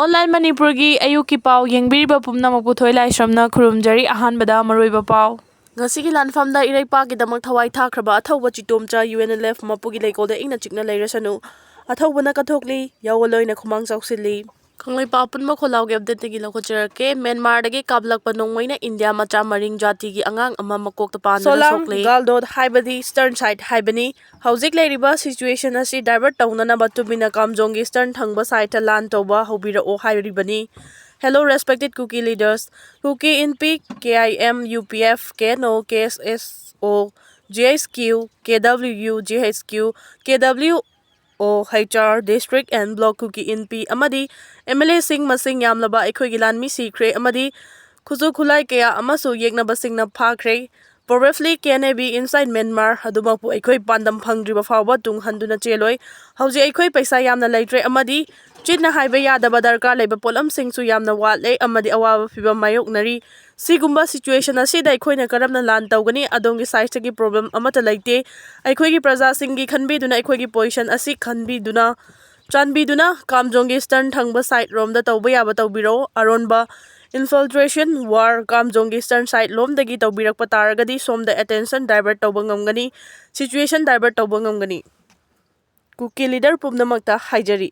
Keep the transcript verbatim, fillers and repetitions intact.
Online ꯃꯅꯤꯄꯨꯔꯒꯤ ꯑꯌꯨꯛꯀꯤ ꯄꯥꯎ ꯌꯦꯡꯕꯤꯔꯤꯕ ꯄꯨꯝꯅꯃꯛꯄꯨ ꯊꯣꯏ ꯂꯥꯏꯁ꯭ꯔꯝꯅ ꯈꯨꯔꯨꯝꯖꯔꯤ꯫ ꯑꯍꯥꯟꯕꯗ ꯃꯔꯨꯑꯣꯏꯕ ꯄꯥꯎ꯫ ꯉꯁꯤꯒꯤ ꯂꯥꯟꯐꯝꯗ ꯏꯔꯩꯄꯥꯛꯀꯤꯗꯃꯛ ꯊꯋꯥꯏ ꯊꯥꯈ꯭ꯔꯕ ꯑꯊꯧꯕ ꯆꯤꯇꯣꯝꯆꯥ ꯌꯨ ꯑꯦꯟ ꯑꯦꯜ ꯑꯦꯐ ꯃꯄꯨꯒꯤ ꯂꯩꯀꯣꯜꯗ ꯏꯪꯅ ꯆꯤꯛꯅ ꯂꯩꯔꯁꯅꯨ꯫ ꯑꯊꯧꯕꯅ ꯀꯠꯊꯣꯛꯂꯤ, ꯌꯥꯑꯣꯟ ꯂꯣꯏꯅ ꯈꯨꯃꯥꯡ ꯆꯥꯎꯁꯤꯜꯂꯤ꯫ ꯀꯪꯂꯩꯄꯥꯛ ꯑꯄꯨꯟꯕ ꯈꯣꯜꯂꯥꯎꯒꯤ ꯑꯞꯗꯦꯠꯇꯒꯤ ꯂꯧꯈꯠꯆꯔꯛꯀꯦ꯫ ꯃ꯭ꯌꯥꯟꯃꯥꯔꯗꯒꯤ ꯀꯥꯞꯂꯛꯄ ꯅꯣꯡꯃꯩꯅ ꯏꯟꯗꯤꯌꯥ ꯃꯆꯥ ꯃꯔꯤꯡ ꯖꯥꯇꯤꯒꯤ ꯑꯉꯥꯡ ꯑꯃ ꯃꯀꯣꯛꯇ ꯄꯥꯟꯗꯨꯅ ꯁꯣꯂꯥꯡ ꯁꯣꯛꯂꯦ꯫ ꯒꯥꯜꯗꯣꯠ ꯍꯥꯏꯕꯗꯤ ꯏꯁꯇꯔꯟ ꯁꯥꯏꯠ ꯍꯥꯏꯕꯅꯤ꯫ ꯍꯧꯖꯤꯛ ꯂꯩꯔꯤꯕ ꯁꯤꯆꯨꯋꯦꯁꯟ ꯑꯁꯤ ꯗꯥꯏꯚꯔꯠ ꯇꯧꯅꯅꯕ ꯇꯨꯃꯤꯟꯅ ꯀꯥꯝꯖꯣꯡꯒꯤ ꯏꯁꯇꯔꯟ ꯊꯪꯕ ꯁꯥꯏꯠꯇ ꯂꯥꯟ ꯇꯧꯕ ꯍꯧꯕꯤꯔꯛꯑꯣ ꯍꯥꯏꯔꯤꯕꯅꯤ꯫ Hello, respected Kuki leaders. Kuki Inpi, K I M, U P F, K N O, K S S O, G H Q, K W U, G H Q, K W O H R, District and Block Kuki Inpi ꯑꯃꯗꯤ M L A ꯁꯤꯡ ꯃꯁꯤꯡ ꯌꯥꯝꯂꯕ ꯑꯩꯈꯣꯏꯒꯤ ꯂꯥꯟꯃꯤ ꯁꯤꯈ꯭ꯔꯦ ꯑꯃꯗꯤ ꯈꯨꯠꯁꯨ ꯈꯨꯠꯂꯥꯏ ꯀꯌꯥ ꯑꯃꯁꯨ ꯌꯦꯛꯅꯕꯁꯤꯡꯅ ꯐꯥꯈ꯭ꯔꯦ꯫ Probably can be inside Myanmar, ꯑꯗꯨꯃꯛꯄꯨ ꯑꯩꯈꯣꯏ ꯄꯥꯟꯗꯝ ꯐꯪꯗ꯭ꯔꯤꯕ ꯐꯥꯎꯕ ꯇꯨꯡ ꯍꯟꯗꯨꯅ ꯆꯦꯜꯂꯣꯏ꯫ ꯍꯧꯖꯤꯛ ꯑꯩꯈꯣꯏ ꯄꯩꯁꯥ ꯌꯥꯝꯅ ꯂꯩꯇ꯭ꯔꯦ ꯑꯃꯗꯤ ꯆꯤꯟꯅ ꯍꯥꯏꯕ ꯌꯥꯗꯕ ꯗꯔꯀꯥꯔ ꯂꯩꯕ ꯄꯣꯠꯂꯝꯁꯤꯡꯁꯨ ꯌꯥꯝꯅ ꯋꯥꯠꯂꯦ ꯑꯃꯗꯤ ꯑꯋꯥꯕ ꯐꯤꯕꯝ ꯃꯥꯌꯣꯛꯅꯔꯤ꯫ ꯁꯤꯒꯨꯝꯕ ꯁꯤꯆꯨꯋꯦꯁꯟ ꯑꯁꯤꯗ ꯑꯩꯈꯣꯏꯅ ꯀꯔꯝꯅ ꯂꯥꯟ ꯇꯧꯒꯅꯤ? ꯑꯗꯣꯝꯒꯤ ꯁꯥꯏꯠꯇꯒꯤ ꯄ꯭ꯔꯣꯕ꯭ꯂꯦꯝ ꯑꯃꯠꯇ ꯂꯩꯇꯦ꯫ ꯑꯩꯈꯣꯏꯒꯤ ꯄ꯭ꯔꯖꯥꯁꯤꯡꯒꯤ ꯈꯟꯕꯤꯗꯨꯅ ꯑꯩꯈꯣꯏꯒꯤ ꯄꯣꯖꯤꯁꯟ ꯑꯁꯤ ꯈꯟꯕꯤꯗꯨꯅ, ꯆꯥꯟꯕꯤꯗꯨꯅ ꯀꯥꯝꯖꯣꯡꯒꯤ ꯏꯁꯇꯔꯟ ꯊꯪꯕ ꯁꯥꯏꯠ ꯔꯣꯝꯗ ꯇꯧꯕ ꯌꯥꯕ ꯇꯧꯕꯤꯔꯛꯑꯣ꯫ ꯑꯔꯣꯟꯕ ꯏꯟꯐꯤꯜꯇ꯭ꯔꯦꯁꯟ ꯋꯥꯔ ꯀꯥꯝꯖꯣꯡꯒꯤ ꯏꯁꯇꯔꯟ ꯁꯥꯏꯠ ꯂꯣꯝꯗꯒꯤ ꯇꯧꯕꯤꯔꯛꯄ ꯇꯥꯔꯒꯗꯤ ꯁꯣꯝꯗ ꯑꯦꯇꯦꯟꯁꯟ ꯗꯥꯏꯚꯔꯠ ꯇꯧꯕ ꯉꯝꯒꯅꯤ, ꯁꯤꯆꯨꯋꯦꯁꯟ ꯗꯥꯏꯚꯔꯠ ꯇꯧꯕ ꯉꯝꯒꯅꯤ꯫ ꯀꯨꯀꯤ ꯂꯤꯗꯔ ꯄꯨꯝꯅꯃꯛꯇ ꯍꯥꯏꯖꯔꯤ꯫